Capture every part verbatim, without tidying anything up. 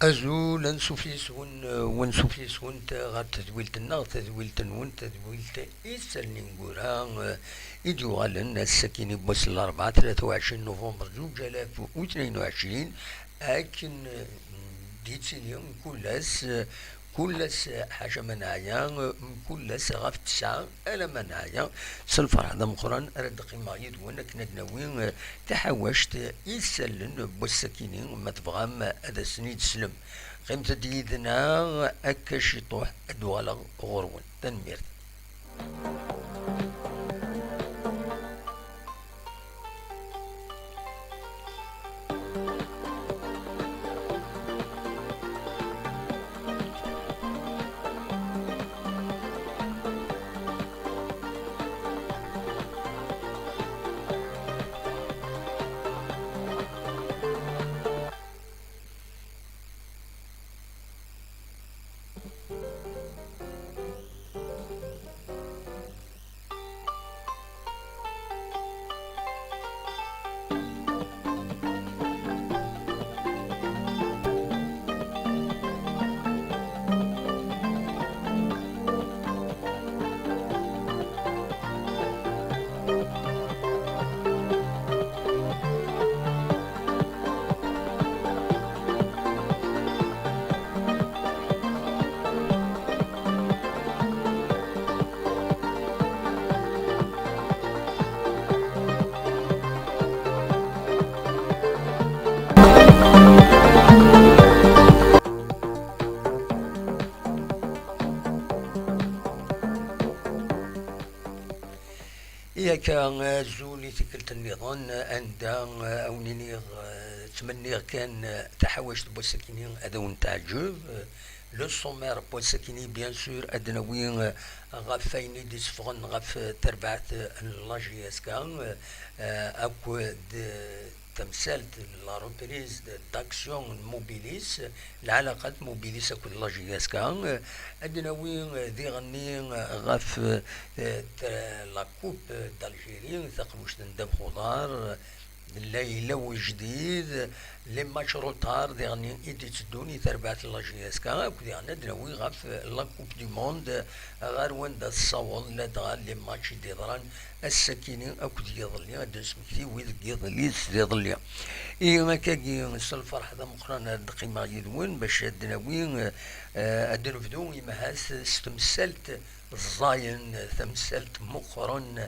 Azul, ansuf yes-wen, eh, wansuf yes-went ɣer tedwilt-nneɣ, tadwilt-nwen, tadwilt Isallen Ineggura, eh, i d-yuɣalen ass-akini n wass n larebɛa, tlata u ɛecrin november zuǧ alaf u tnin u ɛecrin, akken, eh, d-yettili mkul ass, eh, kul ass, eh, ḥaca ma neɛya, eh, mkul ass ɣef tesɛa alamma neɛya. S lferḥ d ameqqran ara d-qqimeɣ yid-wen akken ad d-nawi, eh, taḥawact, eh, isallen n wass-akini, ma tebɣam, eh, ad asen-id-teslem. Qqimet-d yid-neɣ akka ciṭuḥ, ad d-uɣaleɣ ɣur-wen. Tanemmirt. Yak, azul i tikkelt nniḍen, anda, eh, a wen-iniɣ, eh, ttmenniɣ kan, eh, taḥawact n wass-akini ad awen-teɛǧeb. Eh, le sommaire n wass-akini, bien sûr, ad d-nawi, eh, ɣef wayen i d-iseffɣen ɣef, eh, terbaɛt, eh, n la J S K, eh, eh, akked, eh, tamsalt, la reprise de, d'action n Mobilis, lɛalaqa n Mobilis akked la J S K, ad d-nawi, eh, diɣenni, eh, ɣef, eh, t-, la Coupe d'Algérie, taqbuct n ddabex uḍar, eh, layla ujdid, les matchs retard diɣenni i d-itteddun i terbaɛt n la J S K, akked diɣenni ad d-nawi ɣef, eh, la Coupe du Monde, eh, ɣer wanda tessaweḍ, ladɣa les matchs i d-yeḍran ass-akini akked yiḍelli, ad d-nesmekti wid n yiḍelli s yiḍelli. I akkagi, s lferḥ d ameqqran ara d-qqimeɣ yid-wen bac ad d-nawi, eh, ad d-nebdu imhat s temsalt ẓẓayen, tamsalt meqqren,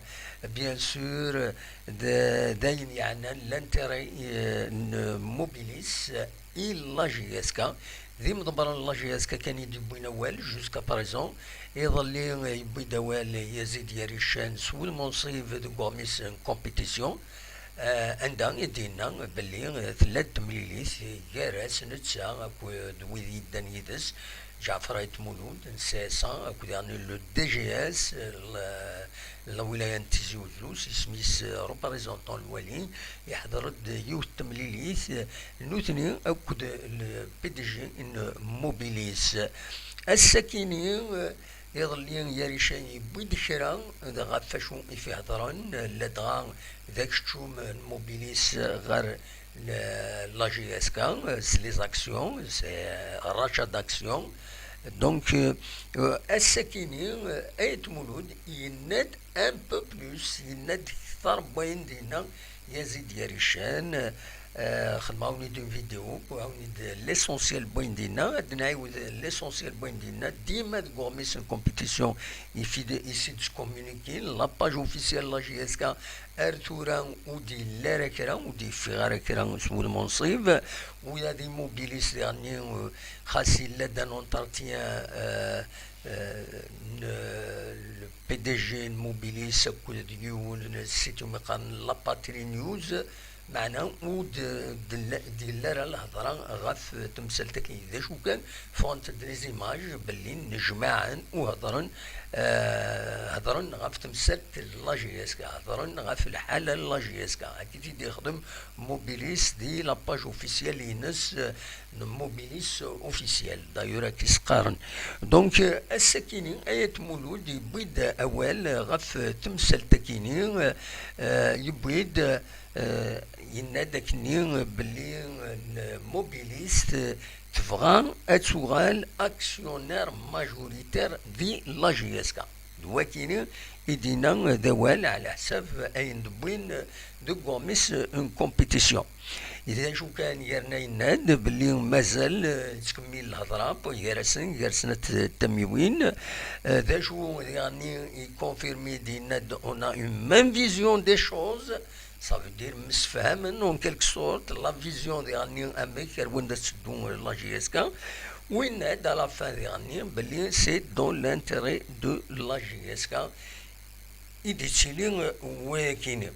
bien sûr, d, d ayen yeɛnan l'intérêt, eh, n Mobilis i la J S K. D imḍebbren n la J S K kan i d-yewwin awal, jusqu'à présent. Iḍelli, eh, yewwi-d awal Yazid Yarican s wulmunṣib deg uɣmis n compétition, eh, anda i d-yenna belli, eh, tella-d temlilit gar-as netta akked wid yeddan yid-s, Ǧaɛfer Ayt Mulud n C S A, akked diɣen le D G S, eh, l-, lwilaya n Tizi Uzzu, s isem-is, eh, représentant lwali, iḥḍer-d yiwet temlilit, eh, nutni akked le P D G n Mobilis. Ass-akini, eh, iḍelli, Yarican yewwi-d kra ɣef wacu i f-ihedren, eh, ladɣa d akeččum n Mobilis ɣer le-, la J S K, eh, s les actions, s, eh, rachat d'actions. Donc, eh, ass-akini, eh, Ayt Mulud yenna-d un peu plus, yenna-d kter n wayen d-yenna Yazid Yarican, eh, xedmeɣ-awen-id une vidéo, wwiɣ-awen-id l'essentiel n wayen d-yenna, ad d-nɛiwed l'essentiel n wayen d-yenna, dima deg uɣmis n compétition, ifi-, ici d communiqué, la page officielle la J S K, ar tura ur d-yelli ara kra, ur d-yeffiɣ ara kra s wulmunṣib, ula d Immobilis diɣenni, eh, xas yella-d un entretien, eh, eh, n, eh, le P D G n Mobilis akked yiwen n site umi qqaren La Patrie News, meɛna ur d-, d-, d-, d-yelli ara lhedra ɣef temsalt-agi. D acu kan, ffɣent-d les images belli nnejmaɛen u hedren, eh, hedren ɣef temsalt n la J S K, hedren ɣef lḥala n la J S K. Akka i t-id-yexdem Mobilis di la page officielle-ines, eh, n Mobilis officiel, d'ailleurs, akka i s-qqaren. Donc, euh, ass-akini, Ayt Mulud yewwi-d awal ɣef temsalt-akini, euh, yewwi-d, euh, yenna-d akkenni belli, euh, n Mobilis, euh, tebɣa ad tuɣal actionnaire majoritaire di la J S K. D wakini i d-yenna d awal ɛla ḥsab ayen d-wwin deg uɣmis, une compétition. D acu kan, yerna yenna-d belli mazal, eh, yettkemmil lhedra gar-asen, gar snat tamiwin. Eh, d acu diɣenni i confirmi-d, yenna-d on a une même vision des choses. Ça veut dire msefhamen en quelque sorte la vision diɣenni amek ar wanda tetteddu la J S K. U yenna-d à la fin diɣenni belli c'est dans l'intérêt de la J S K i d-yettili, euh, wayakini.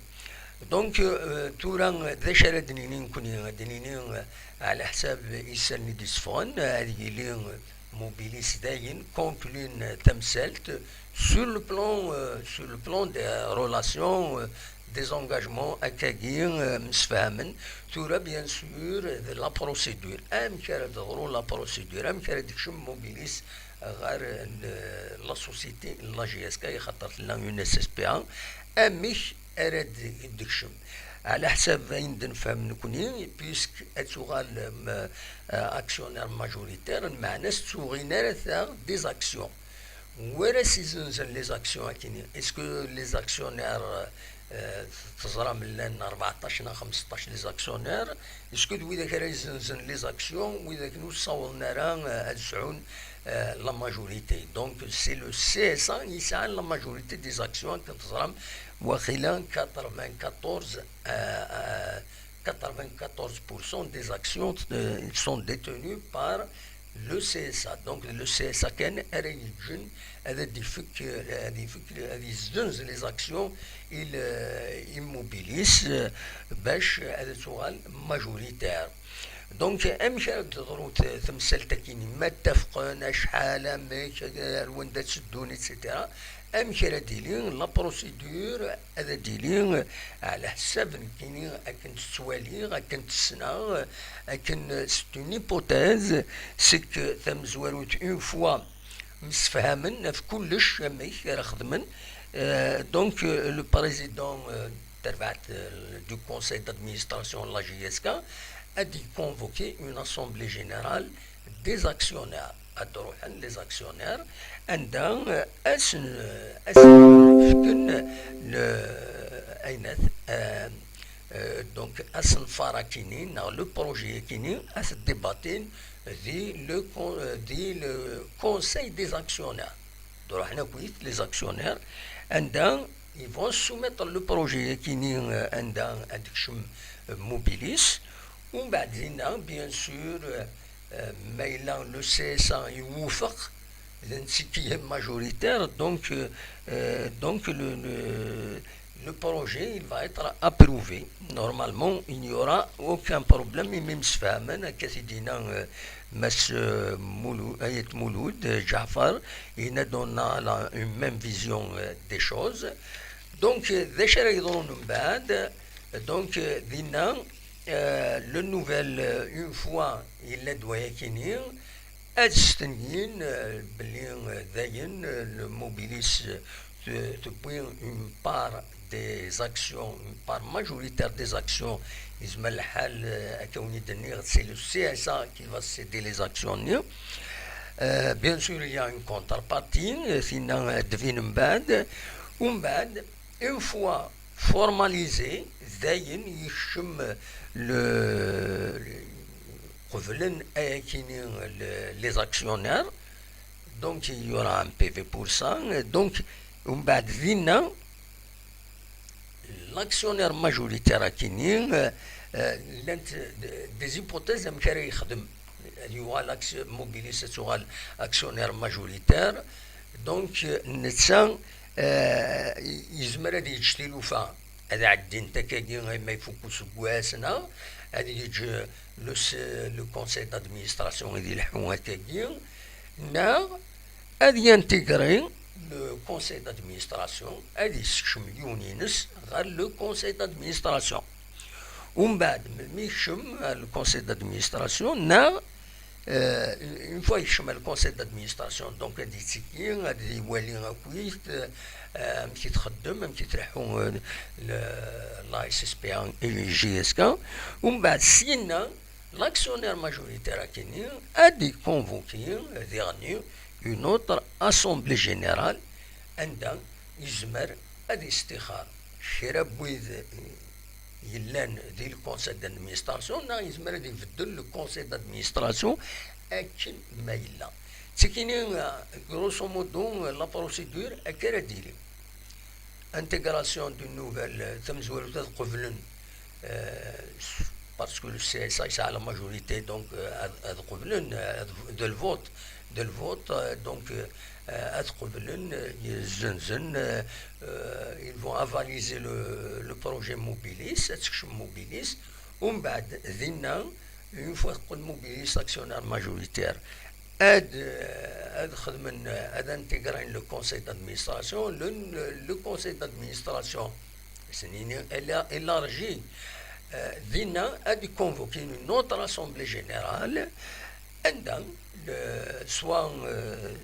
Donc, euh, tura, euh, d acu ara d-nini nekni? Ad d-nini, euh, ɛla ḥsab isallen i d-yesseffɣen, euh, ad yili, euh, Mobilis dayen conclun tamsalt sur le plan, euh, sur le plan des relations, euh, des engagements akkagi, euh, msefhamen. Tura, bien sûr, de la procédure. Amek ara d-teḍru la procédure? Amek ara d-tekcem Mobilis ɣer, euh, la société n la J S K, axaṭer tella une S S P A? Amek ara d-, d-tekcem? Ɛla ḥsab ayen d-nefhem nekni, puisque ad tuɣal, euh, actionnaire majoritaire, lmeɛna-s ur tuɣin ara taɣ des actions. Wi ara s-izenzen les actions akini? Est-ce que les actionnaires, euh, teẓram llan rbeɛṭac neɣ xemseṭṭac les actionnaires? Est-ce que d widak ara izenzen les actions, widak ur ssawḍen ara, euh, ad sɛun, euh, la majorité? Donc, c'est le C S A i yesɛan la majorité des actions, akken teẓram, waqila quatre-vingt-quatorze, euh, euh, quatre-vingt-quatorze pour cent des actions, euh, sont détenues par le C S A. Donc, le C S A kan ara yeǧǧen ad d-ifek, euh, ad ifek, ad yezzenz les actions i l-, i Mobilis, euh, bac ad tuɣal majoritaire. Donc, amek ara d-teḍru t-, temsalt-agi? Ma ttafqen, acḥal, amek, ar wanda tteddun, et cetera. Amek ara d-tili la procédure? Ad d-tili, euh, ɛla ḥsab nekkini, akken ttwaliɣ, akken ssneɣ, akken, euh, c'est une hypothèse, c'est que tamezwarut, une fois msefhamen ɣef kullec amek ara xedmen, euh, donc, euh, le président, euh, terbaɛt, euh, du conseil d'administration n la J S K ad d-convoquer une assemblée générale des actionnaires. Ad d-ruḥen les actionnaires anda, euh, ad sen-, euh, ad sen-fken le, aynat, euh, euh, donc asenfar akini neɣ le projet akini ad t-débattin di le con-, euh, di le conseil des actionnaires. D-ruḥen akkit les actionnaires anda ils vont soumettre le projet akini, euh, anda ad d-tekcem, euh, Mobilis. Umbeɛd dinna, bien sûr, euh, euh, ma yella le C S A iwufeq, d netta qui est majoritaire, donc, euh, euh, donc le, le, le projet, il va être approuvé. Normalement, il n'y aura aucun problème, imi msefhamen, akka i d-yenna, euh, Mass, euh, Mulou-, Ayet Mouloud, euh, Jaafar, yenna-d on a la, une même vision, euh, des choses. Donc, euh, d acu ara yeḍrun mbeɛd? Donc, euh, dinna, euh, le nouvel, euh, une fois yella-d wayakini, ad stenyin, euh, belli, euh, dayen, euh, le Mobilis, euh, te-, tewwi une part des actions, une part majoritaire des actions, yezmer lḥal, euh, akka wen-d-nniɣ, c'est le C S A qui va céder les actions-nni. Euh, bien sûr, il y a une contrepartie, euh, tinna, euh, d-tbin mbeɛd. Umbeɛd, une fois formalisé, dayen yekcem le, qeblen ayakini le, les actionnaires. Donc, il y aura un P V pour ça. Donc, umbeɛd dinna, l'actionnaire majoritaire akini, euh, euh, llant des hypothèses amek ara yexdem. Yuɣal acti-, Mobilis ad tuɣal actionnaire majoritaire. Donc, euh, netta, euh, yezmer ad yeǧǧ tilufa ad ɛeddint akkagi, ma ifuk useggas, neɣ ad yeǧǧ le, le conseil d'administration ad ileḥḥu akkagi, neɣ ad yintigri le conseil d'administration, ad yessekcem yiwen-ines ɣer le conseil d'administration. Umbeɛd, melmi yekcem ɣer le conseil d'administration, neɣ, euh, une fois yekcem ɣer le conseil d'administration, donc ad yettiki, ad iwali akkit, euh, amek i txeddem, amek i tleḥḥu, euh, le, la S S P A i J S K. Umbeɛd, syenna, L'actionnaire majoritaire akini ad iconvoquer diɣenni une autre assemblée générale anda yezmer ad istixar kra n wid yellan di le conseil d'administration, neɣ yezmer ad ibeddel le conseil d'administration akken ma yella. Tikini, grosso modo, la procédure akka ara d-tili. Intégration d'une nouvelle, euh, tamezwarut ad qeblen, euh, parce que le C S A yesɛa la majorité, donc, euh, ad, ad qeblen, euh, ad, de le vote, de le vote, euh, donc, euh, ad qeblen, euh, zzenzen, euh, euh, ils vont avaliser le, le projet Mobilis, ad tekcem Mobilis, umbeɛd dinna, une fois teqqel Mobilis actionnaire majoritaire, ad, ad xedmen, ad intégrer le conseil d'administration, le, le, le conseil d'administration, c'est-à-dire, éla-, élargi, euh, dinna ad convoquer une autre assemblée générale, anda, le, soit, euh,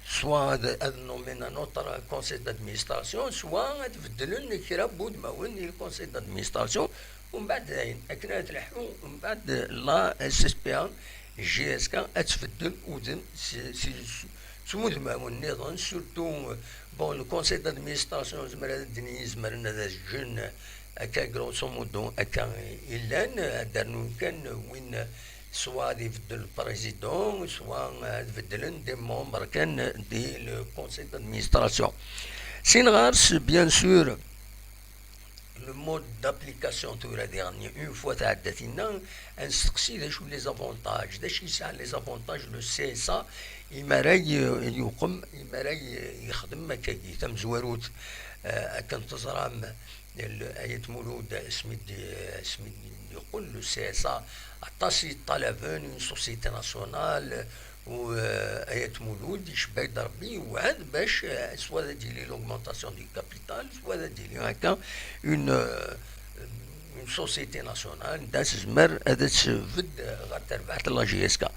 soit ad, ad nommer un autre conseil d'administration, soit ad beddlen kra n wudmawen di le conseil d'administration, umbeɛd dayen, akken ad tleḥḥu, umbeɛd la S S P A, J S K ad tbeddel udem si, si, s wudmawen nniḍen, surtout, euh, bon, le conseil d'administration, zemren ad d-nini, zemren ad ǧǧen akka, grosso modo, akka i llan, ad d-rnun kan win, soit ad ibeddel le président, soit ad beddlen des membres kan di le conseil d'administration. Sin ɣer-s, bien sûr, le mode d'application tura diɣenni, une fois tɛedda tinna, ad nesteqsi d acu les avantages, d acu yesɛa les avantages le C S A, imi ara y-, yuqem, imi ara y-, yexdem akkagi. Tamezwarut, euh, akken teẓram, le, Ayat Mulud, asmi d-, asmi d-yeqqel le C S A, aṭas i ṭṭalaben, une société nationale, u, euh, Ayat Mulud, icebba-d Rebbi, yewɛed bac, euh, soit ad d-tili l'augmentation du capital, soit ad d-tili akka une, euh, une société nationale, anda tezmer ad tbedd ɣer terbaɛt n la J S K.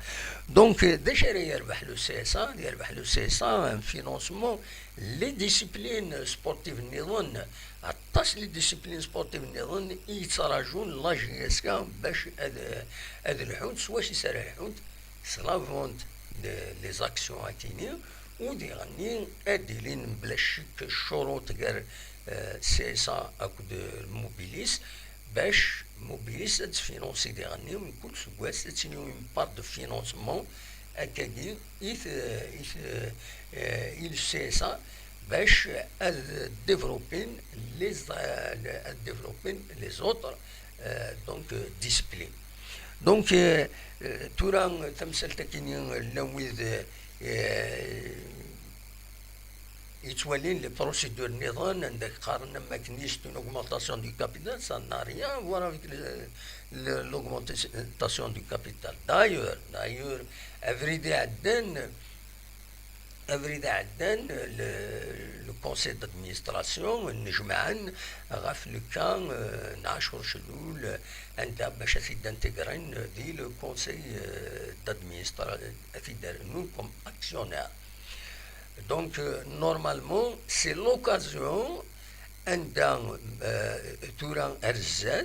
Donc, euh, d acu ara yerbeḥ le C S A? Ad yerbeḥ le C S A un financement, les disciplines sportives nniḍen, aṭas les disciplines sportives nniḍen i yettrajun la J S K bac ad, ad lḥunt, s wacu ara lḥunt, s la vente de les actions akini, u diɣenni ad d-ilin bla ccek ccuruṭ gar, euh, C S A akked Mobilis, bac Mobilis ad tfinansi diɣenni mkul seggas, ad tili une part de financement akkagi i t-, i t-, euh, i le C S A bac ad développer les, euh, ad développer les autres, euh, donc, euh, disciplines. Donc, euh, euh, tura tamsalt akini llan wid, euh, yettwalin les procédures nniḍen, anda qqaren am wakken c'est une augmentation du capital, ça n'a rien à voir avec le, le, l'augmentation du capital. D'ailleurs, d'ailleurs, abrid iɛeddan, abrid iɛeddan, le, le conseil d'administration nnejmaɛen ɣef le cas, euh, n Ɛacur Cellul, anda bac ad t-id-intégren di le conseil, euh, d'administration, ad t-id-rnun comme actionnaire. Donc, euh, normalement, c'est l'occasion anda, euh, tura ar zdat,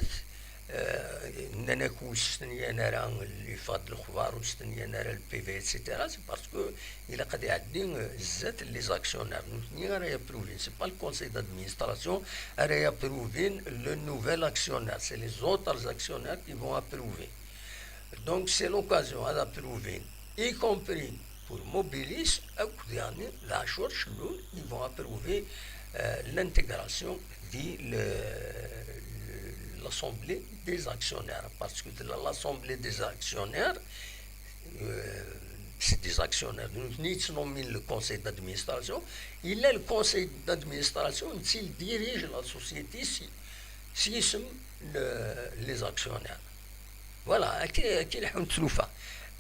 euh, nnan-ak ur stenyan ara yeffeɣ-d lexbar, ur stenyan ara le P V, et cetera. C'est parce que ilaq ad iɛeddi, euh, zdat les actionnaires. Nutni ara yapprouven. C'est pas le conseil d'administration ara yapprouven le nouvel actionnaire. C'est les autres actionnaires qui vont approuver. Donc, c'est l'occasion ad approuven, y compris pour Mobilis, akked diɣenni d Ɛacur Cellul, ils vont approuver, euh, l'intégration de le, l'Assemblée des actionnaires. Parce que la, l'Assemblée des actionnaires, euh, c'est des actionnaires. Donc, ils nomment le conseil d'administration. Il a le conseil d'administration, s'il dirige la société, si, s'ils sont le, les actionnaires. Voilà, akka, akka i leḥḥunt tlufa.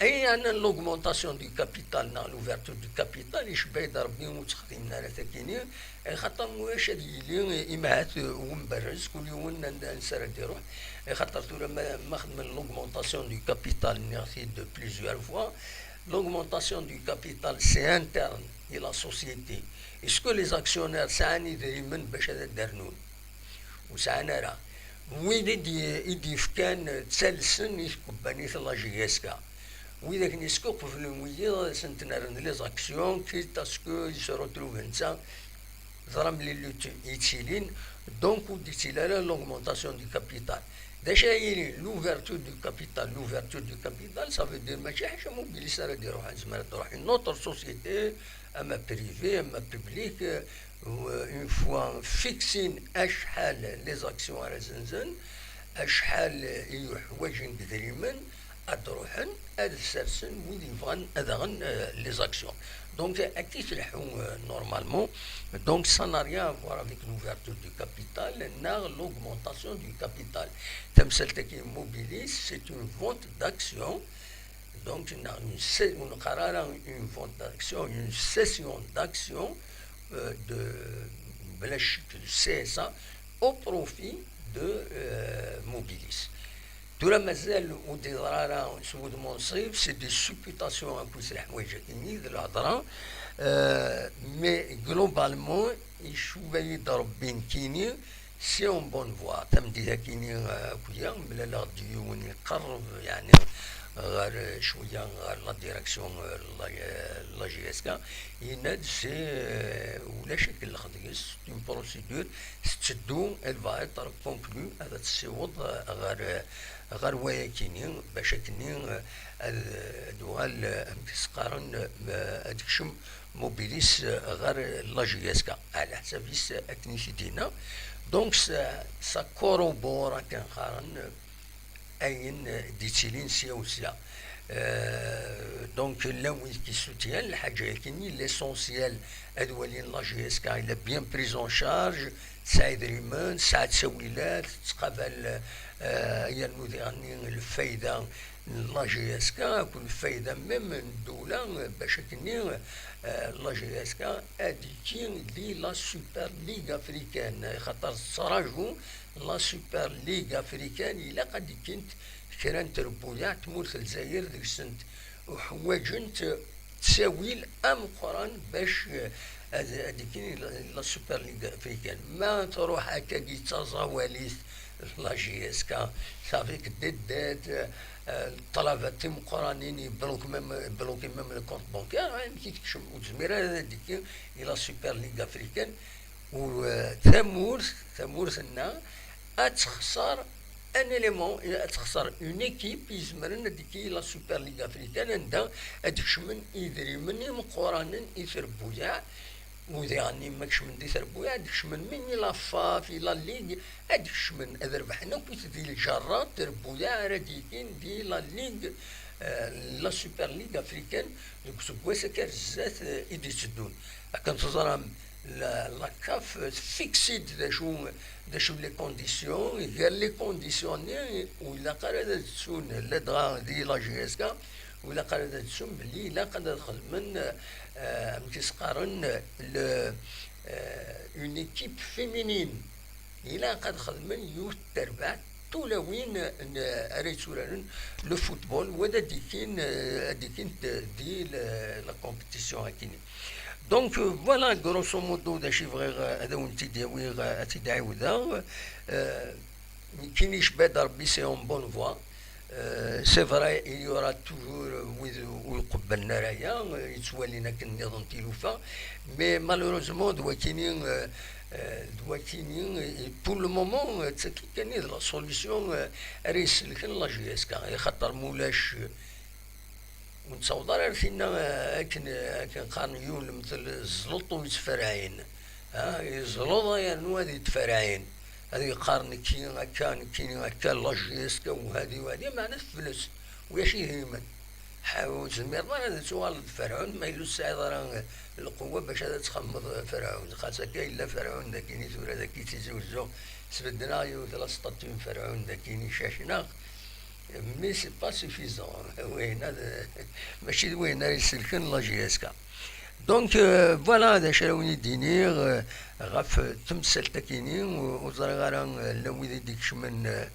Ay, ɛnan l'augmentation du capital neɣ l'ouverture du capital, icebba-d Rebbi ur ttxeddimen ara takini, xaṭer ulac ad yili, imahat, wemberrez, kul yiwen anda, ansa ara d-iruḥ, xaṭer tura ma, ma xedmen l'augmentation du capital, nniɣ-t-id plusieurs fois, l'augmentation du capital, c'est interne i la société. Est-ce que les actionnaires sɛan idrimen bac ad d-rnun? Ur sɛan ara. Wid i d-, i d-yefkan ttalsen i tkebbanit n la J S K. Wid akken yeskuqblen wiyiḍ ad asent-nerren les actions, quitte à ce que ils se retrouvent netta d ramli yettilin, donc ur d-yettili ara l'augmentation du capital. D acu ara yili l'ouverture du capital? L'ouverture du capital, ça veut dire mačči ḥaca Mobilis ara d-iruḥen, tezmer ad d-truḥ une autre société, ama privée, ama publique, euh, une fois fixin acḥal les actions ara zenzen, acḥal i uḥwaǧen deg idrimen, ad ruḥen ad sersen wid yebɣan ad aɣen, euh, les actions. Donc, akka i tleḥḥu, euh, normalement. Donc, ça n'a rien à voir avec l'ouverture du capital, neɣ l'augmentation du capital. Tamsalt-agi Mobilis, c'est une vente d'actions. Donc, neɣ une, une vente d'actions, une cession d'actions, euh, de, bla ccek, de C S A au profit de, euh, Mobilis. Tura mazal ur d-yeḍra ara s wudem unṣib, c'est des supputations akked leḥwayeǧ-agi d lhedra, euh, mais globalement icuba-yi-d Rebbi nekkini, c'est en bonne voie. Tameddit-agi, euh, akk-ya mlaleɣ-d yiwen iqerreb, yeɛni, ɣer, cwiya ɣer la direction, euh, la, euh, la J S K, yenna-d c'est, euh, ulac akken lexdeg, c'est une procédure, tetteddu, elle va être conclue, ad tessiweḍ, euh, ɣer, euh, ɣer wayakini, bac akkenni, euh, ad, ad uɣal, euh, amek s-qqaren, euh, ad kcem Mobilis, euh, ɣer la J S K, ɛla ḥsab-is, euh, akken i t-id-yenna. Donc, ça, ça corrobore akken qqaren, euh, ayen, euh, d-yettilin sya u sya. Euh, donc, llan wid k-issutyan, lḥaǧa-yakini, l'essentiel, ad walin la J S K, il a bien pris en charge, tesɛa idrimen, tesɛa ttawilat, tettqabal, euh, yernu diɣenni lfayda n la J S K, akked lfayda même n ddula, bac akkenni, euh, la J S K ad ikki di la Super Ligue africaine, xaṭer tettraǧu la Super Ligue africaine, ilaq ad ikkint kra n trebbuyaɛ, tmurt n Lezzayer deg-sent uḥwaǧent ttawil ameqqran bac, eh, ad, ad ikkin la, la Super Ligue africaine. Ma truḥ akkagi d taẓawalit la J S K, ça fait que des dettes, eh, ṭṭlaba timeqqranin, yebloki même, yebloki même le compte bancaire, amek i tekcem, ur tezmir ara ad ikkin i la Super Ligue africaine. U, eh, tamurt, tamurt-nneɣ ad texṣer un élément, ad texṣer une équipe izemren ad ikki la Super Ligue africaine, anda ad kecmen idrimen imeqqranen i trebbuyaɛ, u diɣenni ma kecmen di trebbuyaɛ, ad kecmen même i la FAF, i la Ligue, ad kecmen, ad rebḥen akkit di lǧerra n trebbuyaɛ ara d-yekkin di la Ligue, eh, la Super Ligue africaine, deg useggas akka ar zdat, eh, i d-itteddun. Akken teẓram, la, la CAF tfiksi-d d acu, d acu les conditions, gar les conditions-nni, ur ilaq ara ad ttun ladɣa di la J S K, ur ilaq ara ad ttun belli ilaq ad xedmen, eh, amek i s-qqaren, le, eh, une équipe féminine. Ilaq ad xedmen yiwet terbaɛt tulawin n, ara yetturaren le football, wa d ad ikkin, eh, ad ikkint di la, la compétition akkin. Donc, euh, voilà, grosso modo, d acu i bɣiɣ, euh, ad awen-t-id-awiɣ, euh, ad t-id-ɛiwdeɣ. Euh, nekkini, icba-d Rebbi, c'est en bonne voie. Euh, c'est vrai, il y aura toujours, euh, wid ur qebblen ara aya, euh, yettwalin akken nniḍen tilufa, mais malheureusement, d wakini, euh, euh, d wakini, euh, pour le moment, euh, d tagi kan i d la solution, euh, ara iselken la J S K, axaṭer ma ulac, euh, ur nettaweḍ ara ar tinna, eh, akken, eh, akken qqaren yiwen lemtel, zleṭ ur yettferɛin. Ha, yezleḍ yernu ad yettferɛin. Ad yeqqar nekki akka, nekkini akka, la J S K, u hadi, u hadi, meɛna tefles. Ulac idrimen. Ha, ur tezmireḍ ara ad tuɣaleḍ d Ferɛun, ma yella ur tesɛiḍ ara, eh, lqewwa bac ad txemmeḍ, eh, Ferɛun. Xas akka yella Ferɛun dagini tura, dagi Tizi Wezzu, sbedden-aɣ yiwet la statue n Ferɛun dagini, cacneɣ. Mais c'est pas suffisant. Wayen ad, mačči d wayen ara iselken la J S K. Donc, euh, voilà, d acu ara wen-id-iniɣ, euh, ɣef temsalt-akini, ur, ur ẓriɣ ara, euh, llan wid i d-ikecmen, euh,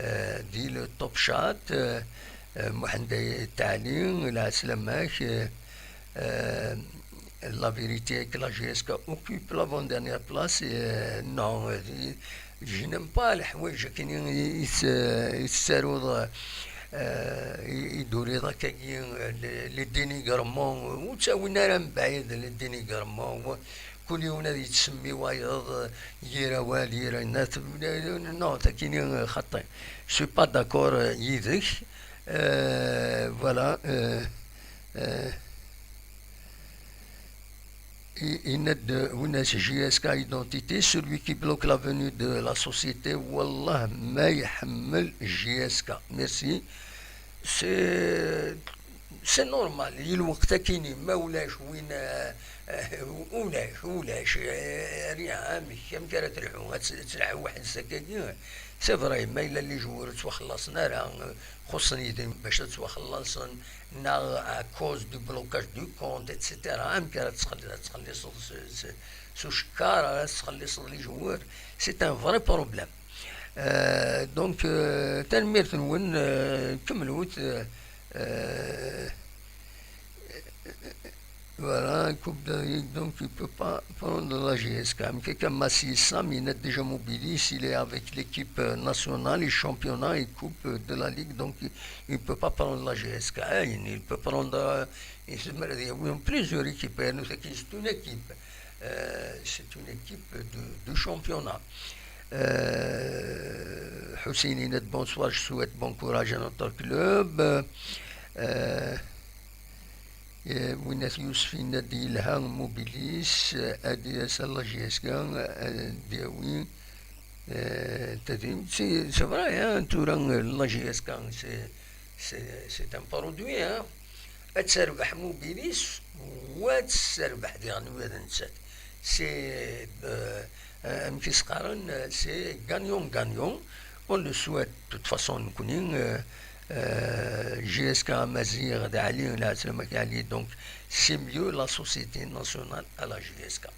euh, di le Top Shot, euh, euh, Muḥend At Ɛli, lɛeslama-k, euh, euh, La vérité est que la J S K occupe l'avant-dernière place et, euh, non, euh, je n'aime pas les حوايج كاينين يت- يتساروا, euh, يدوري ذاك les, les dénigrements, وتساوينا راه من بعيد les dénigrements, كل يوم هذه تسمي وايض, يرى والي يرى الناس, non, تاكيني خطي. Je suis pas d'accord, euh, يدك. Euh, voilà, euh, euh, I- Ined Ounas, J S K Identité, celui qui bloque la venue de la société, والله ما يحمل J S K. Merci. C'est, c'est normal. الوقت كيني ما ولاش وين, آه، آه، ولاش, ولاش, آه، rien, amek, amek ara telḥu, ad tt-, telḥu weḥd-s akkagi. C'est vrai, ma yella les joueurs ttwaxellaṣen ara, xuṣṣen yid-, bac ad ttwaxellaṣen, neɣ à cause du blocage du compte, et cetera. Amek ara tettxelli-, ad tettxelliṣeḍ s, s, s ucekkar, ara tettxelliṣeḍ les joueurs. C'est un vrai problème. Euh, donc, euh, tanemmirt-nwen, euh, kemmlut, euh, euh, voilà, Coupe de la Ligue, donc il peut pas prendre la J S K. Amek akka Massi Sam, il est déjà mobilisé, il est avec l'équipe, euh, nationale, et championnat et Coupe de la Ligue, donc il, il peut pas prendre la J S K. Hein, il peut prendre, euh, il se met à dire, oui, plusieurs équipes, hein, nous, c'est une équipe. Euh, c'est une équipe de, de championnat. Euh, Hussein Ined, bonsoir, je souhaite bon courage à notre club. Euh, Eh, Winat Yousef yenna-d yelha Mobilis, eh, ad d-yas la J S K, eh, ad d-yawi, eh, tadrimt. C'est, c'est vrai, hein, tura, eh, la J S K, c'est, c'est, c'est un produit, hein. Ad terbeḥ Mobilis, wa ad terbeḥ diɣen ula d nettat. C'est, euh, euh, amek i s-qqaren, euh, c'est gagnant-gagnant. On le souhaite, de toute façon, nekkni, euh, euh, J S K Amaziɣ d Ɛli, lɛeslama-k Ɛli, donc c'est mieux la société nationale à la J S K.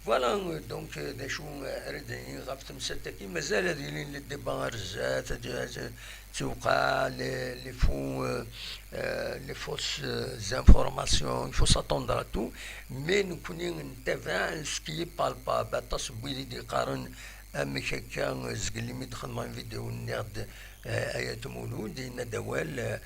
Voilà, euh, donc, euh, d acu, euh, ara d-iniɣ ɣef temsalt-agi, mazal ad ilin les débats ar zdat, ad, ad, tewqeɛ, les, les faux, euh, euh, les fausses, euh, informations, il faut s'attendre à tout, mais nekkni nettabaɛ ce qui est palpable, aṭas n wid i d-yeqqaren amek akka, euh, zgelli mi d-xedmeɣ une vidéo nniɣ-d, euh, Ayat Mulud, yenna-d awal, euh,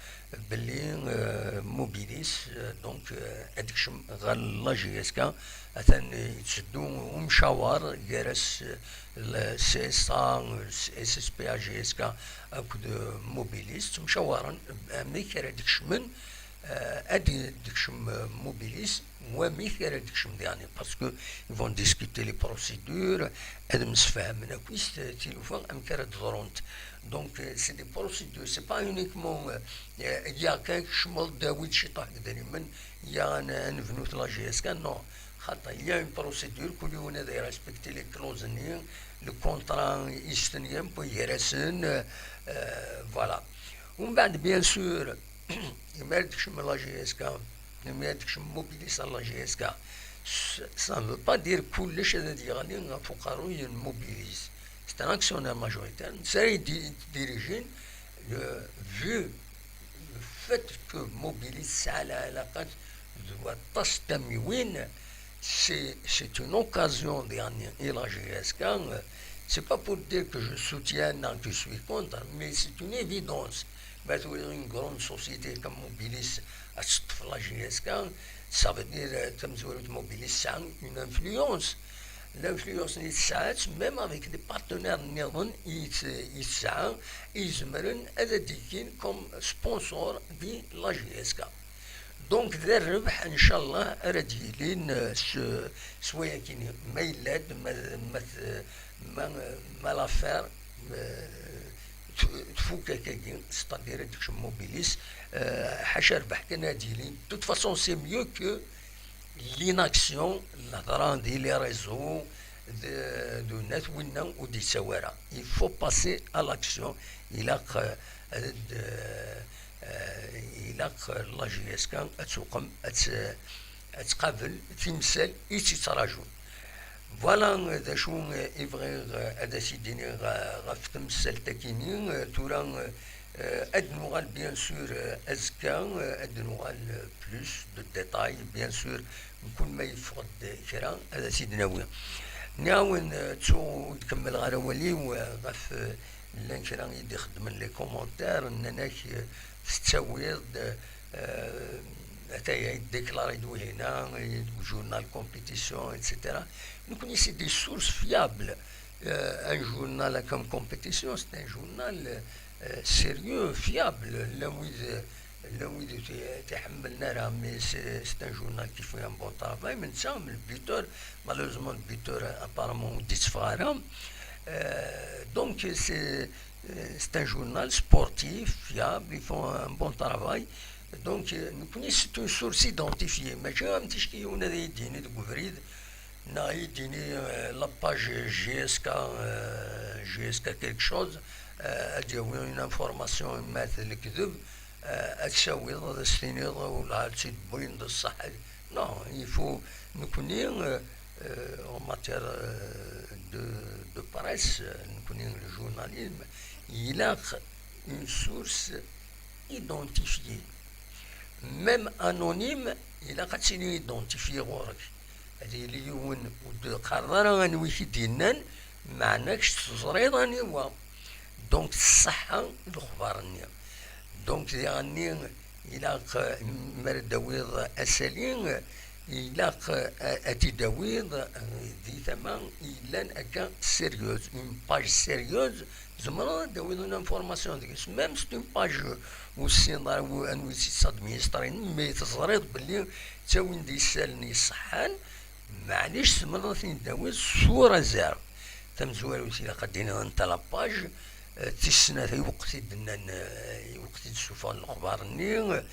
belli, euh, Mobilis, euh, donc, euh, ad ikcem ɣer la J S K, atan yetteddu umcawar gar-as, euh, le C S A, le S S P A G S K akked, euh, Mobilis, ttemcawaren amek ara d-kecmen, euh, ad d-, d-kecm, euh, Mobilis, wamek ara d-kecm diɣen, parce que ils vont discuter les procédures, ad msefhamen akk s tilufa amek ara d-ḍrunt. Donc, euh, c'est des procédures, c'est pas uniquement, euh, euh, ya kan kecmeḍ-d, awi-d ciṭuḥ n yedrimen, ya ad n-, ad nebnu la J S K, non. Xaṭer, il y a une procédure, kul yiwen ad respecter les clauses-nni, le contrat i stenyan, puis gar-asen, euh, euh, voilà. Umbeɛd, bien sûr, imi ara d-tekcem la J S K, imi ara d-tekcem Mobilis ar la J S K, s-, ça ne veut pas dire kullec ad, ad yeɣli ɣef uqerruy n Mobilis. C'est un actionnaire majoritaire, netta ara yeddi-, yeddirijin, le, vu le fait que Mobilis tesɛa lɛalaqa d waṭas n tamiwin, c'est, c'est une occasion, diɣen, i la J S K, euh, c'est pas pour dire que je soutiens, non, que je suis contre, mais c'est une évidence. Ma turiḍ une grande société comme Mobilis ad teṭṭef la J S K, ça veut dire, euh, tamezwarut Mobilis tesɛa une influence. L'influence-nni tesɛa-tt même avec des partenaires nniḍen i tt-, i tesɛa, i izemren ad d-ikkin comme sponsor di la J S K. Donc, d rrbeḥ, ncallah, ara d-yilin, euh, s, s wayakini. Ma yella-d, ma, ma, t-, ma, ma l'affaire, euh, t-, tfuk akkagi, c'est-à-dire ad d-tekcem Mobilis, euh, ḥaca rrbeḥ kan ad d-yilin. De toute façon, c'est mieux que l'inaction, l'hedra di les réseaux, d, d winna ur d-yettawi ara. Il faut passer à l'action. Ilaq, euh, ad, euh, euh, ilaq la J S K ad tuqem, ad t-, ad tqabel timsal i tt-ittrajun. Voilà, euh, d acu, euh, i bɣiɣ, euh, ad as-id-iniɣ, euh, ɣef temsalt-akini. Euh, tura, euh, Euh, ad nuɣal, bien sûr, euh, azekka, euh, ad nuɣal, euh, plus de détails, bien sûr, mkul ma yeffeɣ-d kra, ad as-id-nawi. Nniɣ-awen, euh, ttuɣ ur d-kemmleɣ ara awal-iw, euh, ɣef, euh, llan kra i d-ixeddmen les commentaires, nnan-ak, euh, tettawiḍ-d, euh, ataya yeddeklari-d wihina, euh, deg journal compétition, et cetera. Nekkni, c'est des sources fiables. Euh, un journal comme Compétition, c'est un journal, euh, sérieux, fiable. Llan wid, llan wid ur t-, t-iḥemmlen ara, mais c'est, c'est un journal qui fait un bon travail. Mais netta, le buteur, malheureusement, le buteur, apparemment, ur d-yetteffeɣ ara. Euh, donc, c'est, euh, c'est un journal sportif, fiable, ils font un bon travail. Donc, euh, nekkni, c'est une source identifiée. Mačči am ticki yiwen ad yi-d-yini deg ubrid, neɣ ad yi-d-yini, euh, la page J S K, euh, J S K quelque chose, euh, ad d-yawi une information, ma d lekdeb, euh, ad tawiḍ, ad as-tiniḍ, ula ad tt-id-wwin d ṣṣeḥ. Non, il faut, nekkni, euh, euh, en matière, euh, de, de presse, euh, nekkni, le journalisme, ilaq une source identifiée. Même anonyme, ilaq ad tili identifiée ɣur-k. Ad yili yiwen ur d-qqareḍ ara anwi i k-id-yennan, meɛna kečč teẓriḍ aniwa. Donc, tṣeḥḥa lexbar-nni. Donc, diɣenni, ilaq, mi ara d-tawiḍ asali, ilaq, a, ad t-id-tawiḍ, eh, di tama yellan akka sérieuse, une page sérieuse, tzemreḍ ad d-tawiḍ une information deg-s. Même c'est une page ur tessineḍ ara wu-, anwi i tt-administrin, mais teẓriḍ belli ttawin-d isallen iṣeḥḥan, maɛlic tzemreḍ ad ten-id-tawiḍ sur réserve. Tamezwarut, ilaq ad d-tiniḍ anta la page, eh, tis snat, i weqt i d-nnan, eh, i weqt i d-ssuffɣen lexbar-nni, eh,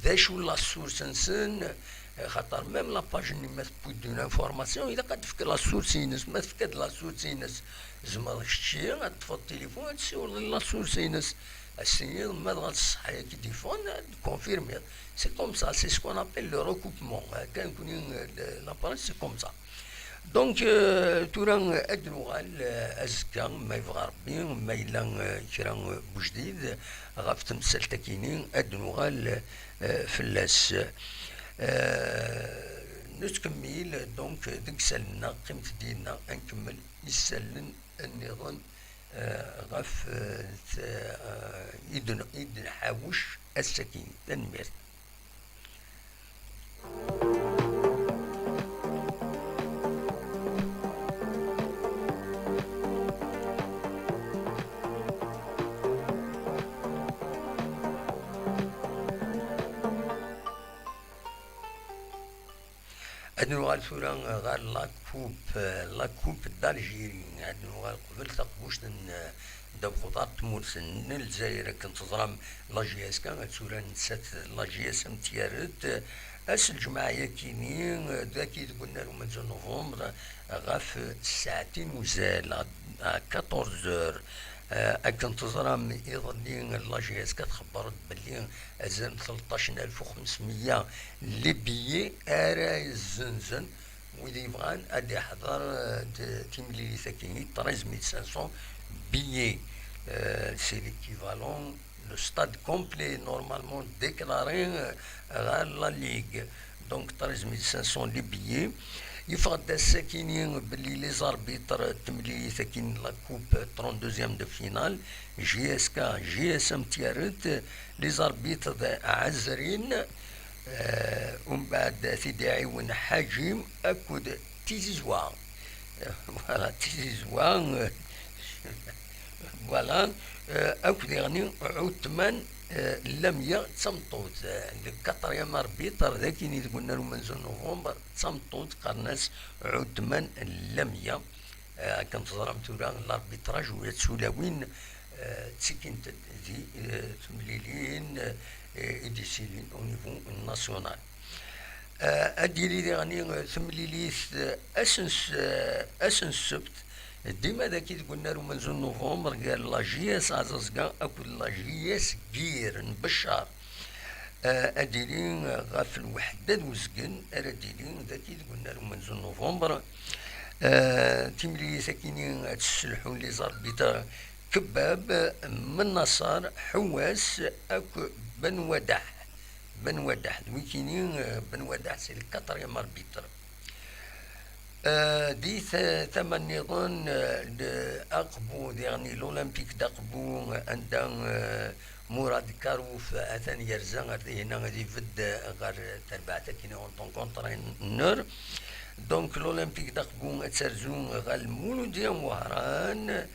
d acu la source-nsen, eh, xaṭer même la page-nni ma tewwi-d une information, ilaq ad tefk la source-ines, ma tefka-d la source-ines, tzemreḍ kečči ad teṭṭfeḍ tilifun, ad tessiwleḍ i la source-ines, ad s-tiniḍ ma dɣa d ṣṣeḥ-agi i d-yeffɣen, ad d-confirmiḍ. C'est comme ça, c'est ce qu'on appelle le recoupement. Akka nekkni, eh, la presse, c'est comme ça. Donc, euh, tura, euh, ad nuɣal, euh, azekka, ma yebɣa Rebbi, ma yella, euh, kra, euh, n ujdid, ɣef temsalt-akini, ad nuɣal, euh, fell-as. Euh, nettkemmil, donc, deg isallen-nneɣ, qqimet dinna, ad nkemmel isallen nniḍen, euh, ɣef, euh, t-, euh, i d-, i d-nḥawec ass-akini. Tanemmirt. Ad nuɣal tura ɣer la coupe, la coupe d'Algérie. Ad nuɣal qbel taqbuct n ddabex uḍar n tmurt n Lezzayer. Akken teẓram, la J S K ad tura nettat la J S M Tiaret. Ass n lǧemɛa-yakini, dagi deg unnar umenzu n novembre, ɣef ssaɛtin uzal, à quatorze heures. Eh, akken teẓram, iḍelli la J S K txebber-d belli azal n tleṭṭac alef u xemsmeyya les billets ara yezzenzen wid yebɣan ad iḥḍer, eh, d-, timlilit-agi, treize mille cinq cents billets. Eh, c'est l'équivalent, le stade complet, normalement déclaré, eh, ɣer la Ligue. Donc, treize mille cinq cents les billets. Yeffeɣ-d ass-akini belli les arbitres n temlilit-akini, la coupe, trente-deuxième de finale, J S K, J S M Tiaret, les arbitres d Ɛezrin, eh, umbeɛd ad t-id-iɛiwen Ḥaǧim akked Tizi Zwa. Voilà, Tizi Zwa, eh, voilà, eh, akked diɣen Ɛutman, eh, Lamya d tameṭṭut, eh, le quatrième arbitre, d akini deg unnar umenzu n novembre, d tameṭṭut, qqaren-as Ɛutman Lamya. Eh, akken teẓram tura, l'arbitrage ula d tulawin, eh, ttikint-d di, eh, temlilin, eh, i d-yessilin au niveau national. Eh, ad d-yili diɣen, eh, temlilit, eh, ass n s-, eh, ass n ssebt, dima dagi deg unnar umenzu n novembre, gar la J S Aẓaẓga akked la J S Gir n Beccar. Eh, ad d-yili, eh, ɣef lweḥda d uzgen ara d-yili dagi deg unnar umenzu n novembre. Eh, timlilit-akini ad tesselḥu les arbitres Kebbab, Mennaṣer, Ḥewwas akk Ben Wadaḥ. Ben Wadaḥ, d wikini, eh, Ben Wadaḥ, c'est le quatrième arbitre. Eh, di ta-, tama nniḍen, eh, d Aqbu, diɣen l'Olympique d'Aqbu, anda, eh, Murad Karouf atan yerza ar dihin ad ibedd ɣer terbaɛt akkin en tant qu'entraîneur. Donc l'Olympique d'Aqbu ad terzu ɣer Lmuludya n Wehran.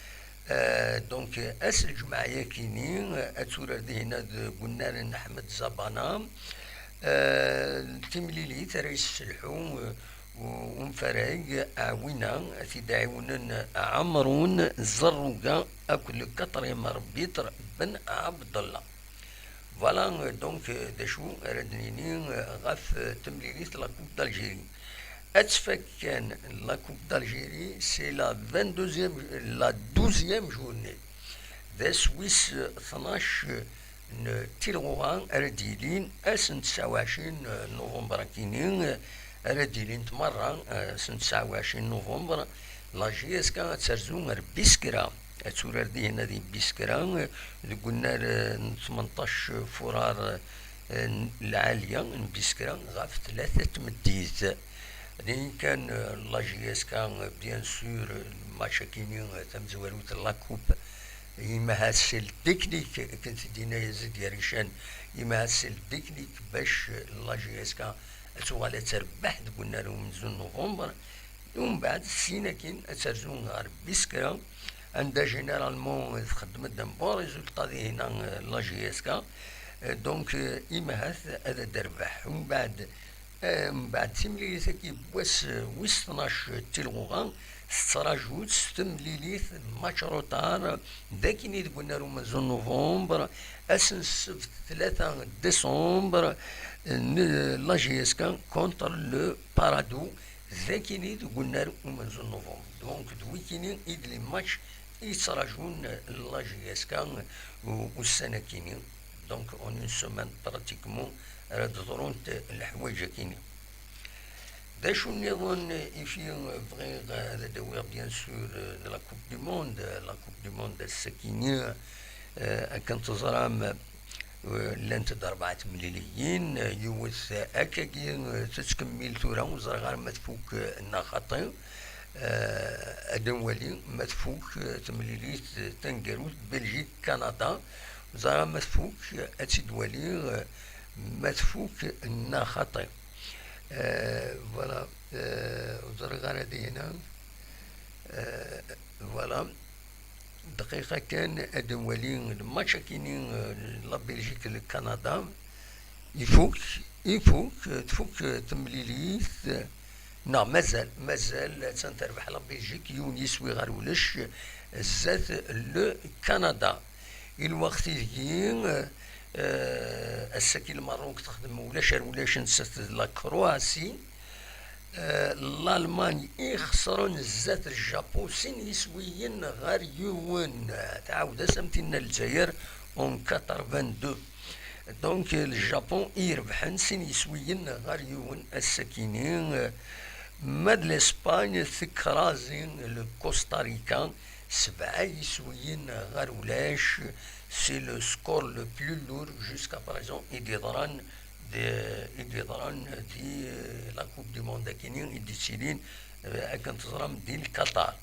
Eh, donc ass n lǧemɛa yakini, eh, ad turar dihin deg unnar n Ḥmed Zabana. Eh, timlilit ara yesselḥu, eh, u-, umfarag Ɛwina, ad t-id-ɛiwnen Ɛemrun Zerruga akked le quatrième arbitre Ben Abdallah. Voilà, euh, donc, euh, d acu ara d-nini, euh, ɣef, euh, temlilit la Coupe d'Algérie. Ad tfak kan la Coupe d'Algérie, c'est la vingt-deuxième, la douzième journée. D ass wis, euh, tnac, euh, n tilɣuɣa ara d-yilin ass n tesɛa u ɛecrin november akini, ara d-ilint merra, eh, ass n tesɛa u ɛecrin november, la J S K ad terzu ar Biskra, ad turar dihin di Biskra, eh, deg unnar, eh, n tmenṭac furar, eh, n lɛaliya n Biskra ɣef tlata tmeddit. Din kan, eh, la J S K, eh, bien sûr, eh, match akini, eh, tamezwarut n la Coupe, imahat c'est le déclic, akken t-id-yenna Yazid Yarican, imahat c'est le déclic bac, eh, la J S K ad tuɣal ad terbeḥ deg unnar umenzu n november. Umbeɛd, syin akkin ad terzu ɣer Biskra, anda généralement txeddem-d un bon résultat dihin, eh, la J S K. Eh, donc, eh, imahat ad d-terbeḥ. Umbeɛd, eh, umbeɛd timlilit-agi n wass, eh, wis tnac tilɣuɣa, tettraǧu-tt temlilit, match retard, d akini deg unnar umenzu n november, ass n ssebt tlata décembre, n la J S K contre le Paradou, d akini deg unnar umenzu n november. Donc, d wikini i d les matchs i yettraǧun la J S K u-, ussan akini. Donc, en une semaine, pratiquement, ara d-ḍrunt leḥwayeǧ akini. D acu nniḍen i fi bɣiɣ ad d-awiɣ, bien sûr, de la Coupe du Monde, la Coupe du Monde ass-akini, eh, akken teẓram, eh, llant-d rebɛa temliliyin, eh, yiwet akkagi, eh, tettkemmil tura, ur ẓriɣ ara ma tfuk, eh, neɣ xaṭi. Eh, ad nwali ma tfuk, eh, temlilit, eh, taneggarut, Belgique, Canada, ur ẓriɣ ara ma tfuk, eh, ad tt-id-waliɣ, eh, ma tfuk neɣ xaṭi. Eh, voilà, eh, ur ẓriɣ ara dihin. Eh, voilà. Dqiqa kan, ad nwali le match akini, eh, la Belgique, le Canada. Ifuk, ifuk, eh, tfuk, eh, temlilit, eh, neɣ mazal, mazal, attan terbeḥ la Belgique, yiwen yiswi ɣer ulac, eh, zdat le Canada. I lweqt ideg, eh, eh, ass-agi Lmerruk texdem ulac ar ulac nettat d la Croatie. Eh, Lalman i ixesren zdat Japun sin yiswiyen ɣer yiwen. Tɛawed-as am tinna Lezzayer en quatre-vingt-deux. Donc, le Japon i irebḥen sin yiswiyen ɣer yiwen ass-akini. Ma d l'Espagne tekrazi le Costa Rica sebɛa yiswiyen ɣer ulac. C'est le score le plus lourd jusqu'à présent i d-yeḍran d-, i d-yeḍran di, eh, la Coupe du Monde akini i d-yettilin, eh, akken teẓram, di Qatar.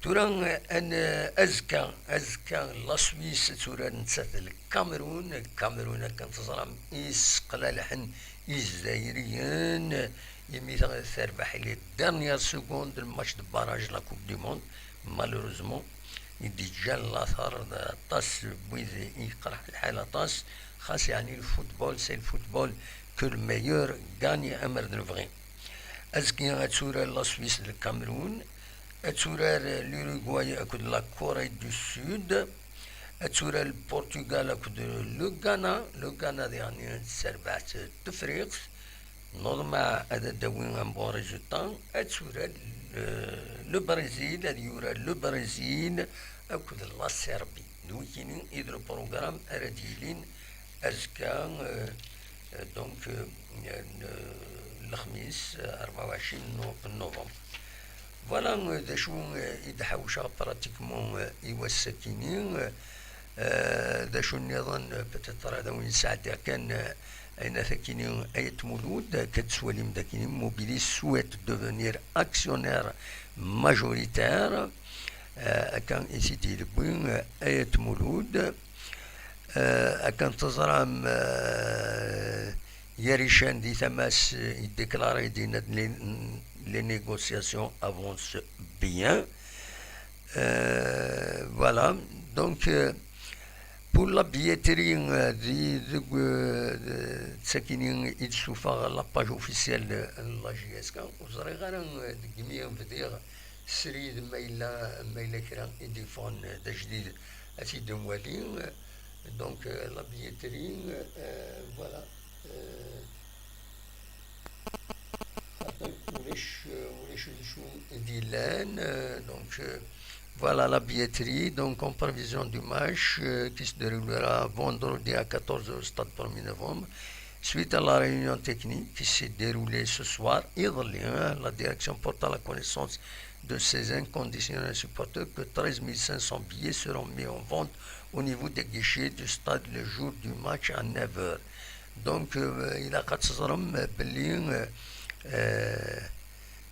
Tura, eh, an-, azekka, azekka la Suisse ad turar nettat d Lkamerun. Lkamerun, akken teẓram, i sseqlalḥen Izzayriyen, imi terbeḥ les dernières secondes le match de barrage la Coupe du Monde. Malheureusement, i d-yeǧǧan later d aṭas n wid i yeqreḥ lḥal aṭas, xas yeɛni le football, c'est le football, que le meilleur gagne, amer d lebɣi. Azekka ad turar la Suisse d Lkamerun, ad turar l'Uruguay akked la Corée du Sud, ad turar le Portugal akked le Ghana, le Ghana diɣen terbeḥ Tefriqt, Norma ad d-tawi un bon résultat, ad turar, euh, le Brésil, ad yurar le Brésil akked la Serbie. D wikini i d le programme ara d-yilin azekka, euh, euh, donc, euh, euh, lexmis, euh, rebɛa u ɛecrin no-, novembre. Voilà, euh, d acu, euh, i d-ḥawceɣ pratiquement, euh, i wass-akini. Euh, d acu nniḍen, euh, peut-être ad awen-sɛeddiɣ kan, euh, ayen akini, Ayt Mulud, akka d-twalim d akini, Mobilis souhaite devenir actionnaire majoritaire. Euh, akka i t-id-ilewwi, euh, Ayt Mulud. Euh, akken teẓram, euh, Yarican di tama-s, euh, yeddeklari-d, yenna-d les, les négociations avancent bien. Euh, voilà. Donc, euh, pour la billetterie, euh, di, deg, euh, d sakini i d-ssuffeɣ la page officielle n la J S K, ur ẓriɣ ara, euh, deg imi bdiɣ srid ma yella, ma yella kra i d-yeffɣen d ajdid ad t-id-nwali. Donc, euh, la billetterie, euh, voilà. Euh, ulac, euh, ulac d acu i d-yellan, euh, donc, euh, voilà la billetterie. Donc, en prévision du match, euh, qui se déroulera vendredi à quatorze heures au stade premier novembre, suite à la réunion technique qui s'est déroulée ce soir, iḍelli, hein, la direction porte à la connaissance de ses inconditionnels supporters que treize mille cinq cents billets seront mis en vente au niveau des guichets du stade le jour du match à neuf heures. Donc, euh, ilaq ad teẓrem belli, euh, euh,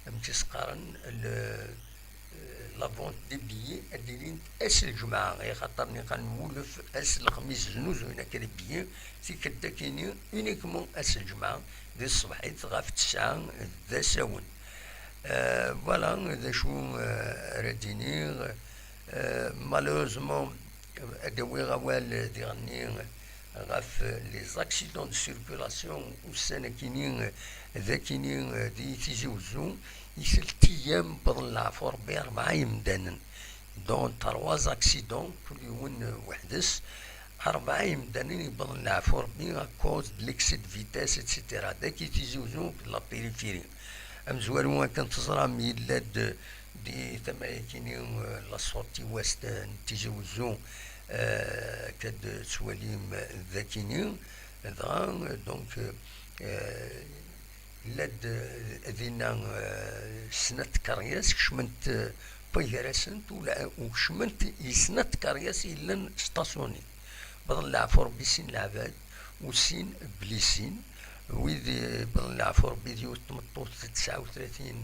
amek i s-qqaren, le, euh, la vente des billets ad d-ilint ass n lǧemɛa, axaṭer nniqal n wulef ass n lexmis znuzuyen akka les billets, tikkelt akini uniquement ass n lǧemɛa di tṣebḥit ɣef tesɛa d asawen. Euh, voilà d acu, euh, ara d-iniɣ. Euh, malheureusement, ad d-awiɣ awal diɣenni ɣef les accidents de circulation ussan akini d akini di Tizi Uzzu, i telt ayyam wwḍen leɛfu Rebbi rebɛa yemdanen, dont trois accidents, kul yiwen weḥd-s, rebɛa yemdanen i wwḍen leɛfu Rebbi à cause de l'excès de vitesse, et cetera. Dagi Tizi Uzzu, la périphérie. Amezwaru, akken teẓram, yella-d di tama-yakini, euh, la sortie ouest n Tizi Uzzu, euh, akka d-tettwalim d akini, dɣa, donc, euh, llan-d, euh, dinna, euh, snat tkeryas, kecment, euh, wway gar-asent, u la-, u kecment i snat tkeryas yellan stationnées. Wwḍen leɛfu Rebbi sin leɛbad, u sin blessin. Wid, eh, wwḍen leɛfu Rebbi d yiwet n tmeṭṭut tesɛa u tlatin,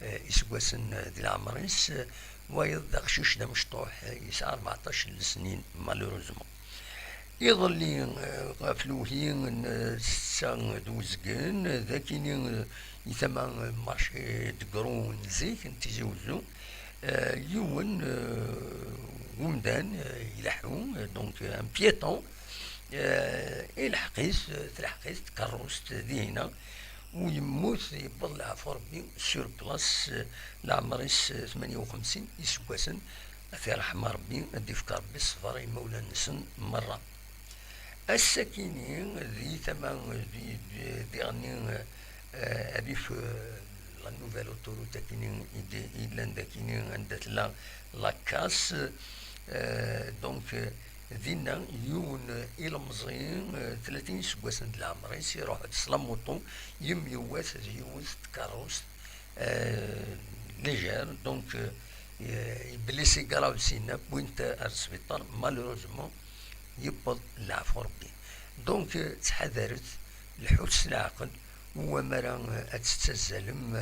eh, iseggasen, eh, di leɛmer-is, eh, wayeḍ d aqcic d amecṭuḥ, eh, yesɛa rbeɛṭac n lesnin, malheureusement. Iḍelli, eh, ɣef lewhi n, eh, ssetta d uzgen, eh, d akini, eh, i tama, eh, marché de gros n zik, n Tizi Uzzu, eh, yiwen, eh, umdan, eh, ileḥḥu, eh, donc, eh, un piéton, eh, ilḥeq-it, eh, telḥeq-it tkeṛṛust dihina, u yemmut, yewweḍ leɛfu Rebbi sur place, eh, leɛmer-is, eh, tmanya u xemsin iseggasen. Ad t-iṛḥem Rebbi, ad d-ifk Rebbi ṣṣber i yimawlan-nsen merra. Ass-akini, di tama, di, di, diɣenni, eh, rrif, eh, la nouvelle autoroute akini i d-, i yellan d akini anda tella la casse, eh, donc, eh, dinna yiwen, eh, ilemẓi, eh, tlatin iseggasen d leɛmer-is, iruḥ-d s la moto, yemyewwat d yiwet tkeṛṛust, eh, légère, donc, eh, yeblisi grave sinna, wwin-t ar sbiṭar, malheureusement, yewweḍ leɛfu Rebbi. Donc, euh, ttḥadaret, lḥut s leɛqel, u amara, euh, ad tettazzalem,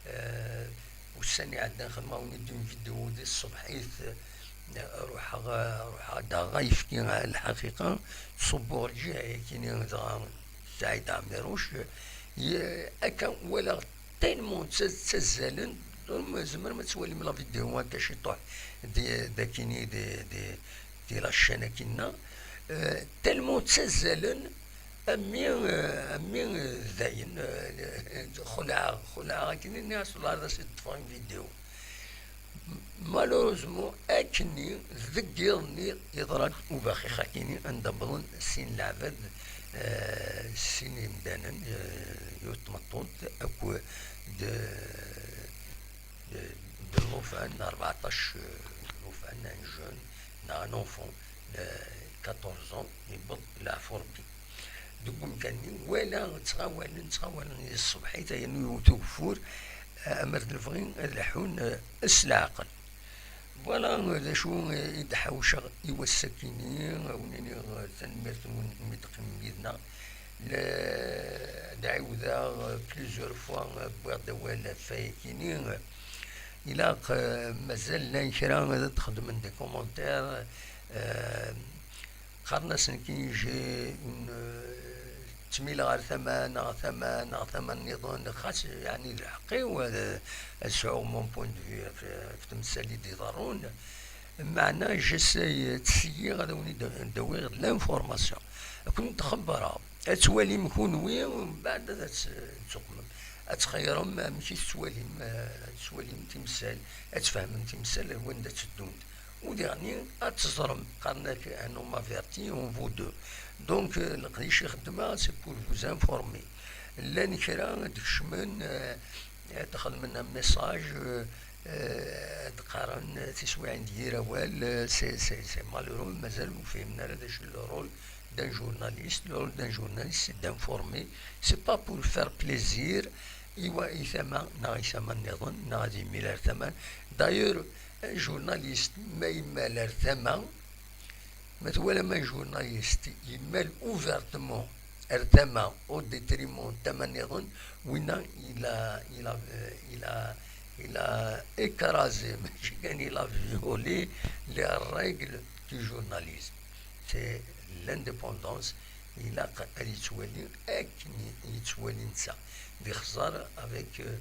euh, ussan iɛeddan xedmeɣ-awen-id une vidéo di tṣebḥit, euh, ruḥeɣ, euh, ruḥeɣ daɣ ayefki, euh, lḥaqiqa, ṣubbuɣ lǧiha-yakini dɣa Saɛid Ɛmiruc, euh, ye-, akka walaɣ tellement tta-, ttazzalen, tzemrem ad twalim la vidéo akka ciṭuḥ di, dakini di, di, di la chaîne akina, euh, tellement ttazzalen, a mmi, euh, a mmi, euh, dayen, euh, xelɛeɣ, xelɛeɣ akken nniɣ-as, wellah ad as-id-ṭṭfeɣ une vidéo. Malheureusement, akkenni, deg yiḍ-nni, yeḍra-d ubaxix akkenni, anda wwḍen sin leɛbad, euh, sin imdanen, euh, yiwet tmeṭṭut, akked, euh, de, de llufan, rbeɛṭac, euh, llufan, un jeune, neɣ un enfant, euh, quatorze ans, yewweḍ leɛfu Rebbi. Deg umkan-nni, wala ttɣawalen, ttɣawalen di tṣebḥit, yernu yewwet ugeffur, amer d lebɣi ad leḥḥun, eh, s leɛqel. Voilà, eh, d acu, eh, i d-ḥawceɣ i wass-akini, a wen-iniɣ, eh, tanemmirt-nwen imi d-teqqimem yid-neɣ. La, ad ɛiwdeɣ, eh, plusieurs fois, eh, wwiɣ-d awal ɣef wayakini. Ilaq, eh, mazal llan kra ad d-xedmen des commentaires, eh, qqaren-asen kini j'ai une, eh, ttmileɣ ɣer tama neɣ tama neɣ tama nniḍen, xas, yeɛni, d lḥeqq-iw ad, ad sɛuɣ mon point de vue ɣef, ɣef temsal i d-iḍerrun. Meɛna, j'essaie, ttṣeyyiɣ ad awen-d-awiɣ de l'information. Ad ken-id-xebbreɣ, ad twalim kunwi, mbeɛd ad tt-, ad tuqmem. Ad txeyyṛem amek i tettwalim, eh, ad tettwalim timsal, ad tfehmem timsal wanda tteddunt. U diɣen ad teẓrem, qqaren-ak, un homme averti en vaut deux. Donc, eh, leqdic i xeddmeɣ, c'est pour vous informer. Llan kra ad d-kecmen, eh, ad xedmen un message, eh, eh, ad qqaren, eh, tiswiɛin d yir awal, eh, c'est, c'est, c'est malheureux, mazal ur fhimen ara d acu le rôle d'un journaliste. Le rôle d'un journaliste, c'est d'informer. C'est pas pour faire plaisir i wa, i tama, neɣ i tama nniḍen, neɣ ad yemmil ar tama. D'ailleurs, un journaliste, ma yemmal ar tama, ma twalam un journaliste yemmal ouvertement ar tama au détriment n tama nniḍen, winna il a, il a, euh, il a, il a écrasé, mačči kan il a violé les règles du journalisme. C'est l'indépendance. Ilaq ad yettwali akken yettwali netta. D ixẓer avec, euh,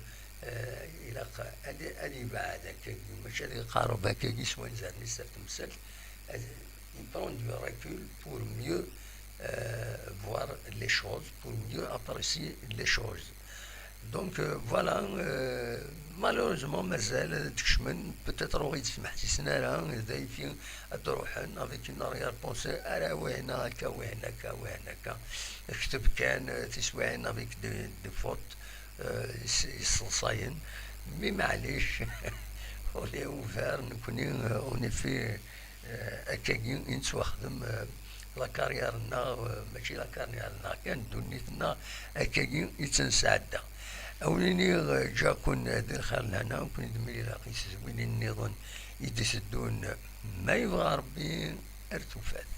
euh, ilaq ad, ad yebɛed akkagi, mačči ad iqareb akkagi s wanzaren-is ar temsalt. Ad, il prend du recul pour mieux, euh, voir les choses, pour mieux apprécier les choses. Donc, euh, voilà, euh, malheureusement, mazal ad d-kecmen, peut-être ur ɣ-id-smeḥsisen ara, d ayfi ad d-ruḥen avec une arrière-pensée, ara wihna akka, wihna akka, wihna akka. Kteb kan, euh, tiswiɛin avec des, des fautes, euh, is-, isseḍsayen. Mais maɛlic, on est ouvert, nekkni, euh, on est fait, euh, akkagi i nettwaxdem, euh, la carrière-nneɣ, euh, mačči la carrière-nneɣ kan, ddunit-nneɣ, akkagi i tt-nesɛedda. A wen-iniɣ, eh, ǧǧiɣ-ken di lxir lehna, ur ken-id-mlileɣ i tezwilin nniḍen i d-iteddun, ma yebɣa Rebbi, ar tufat.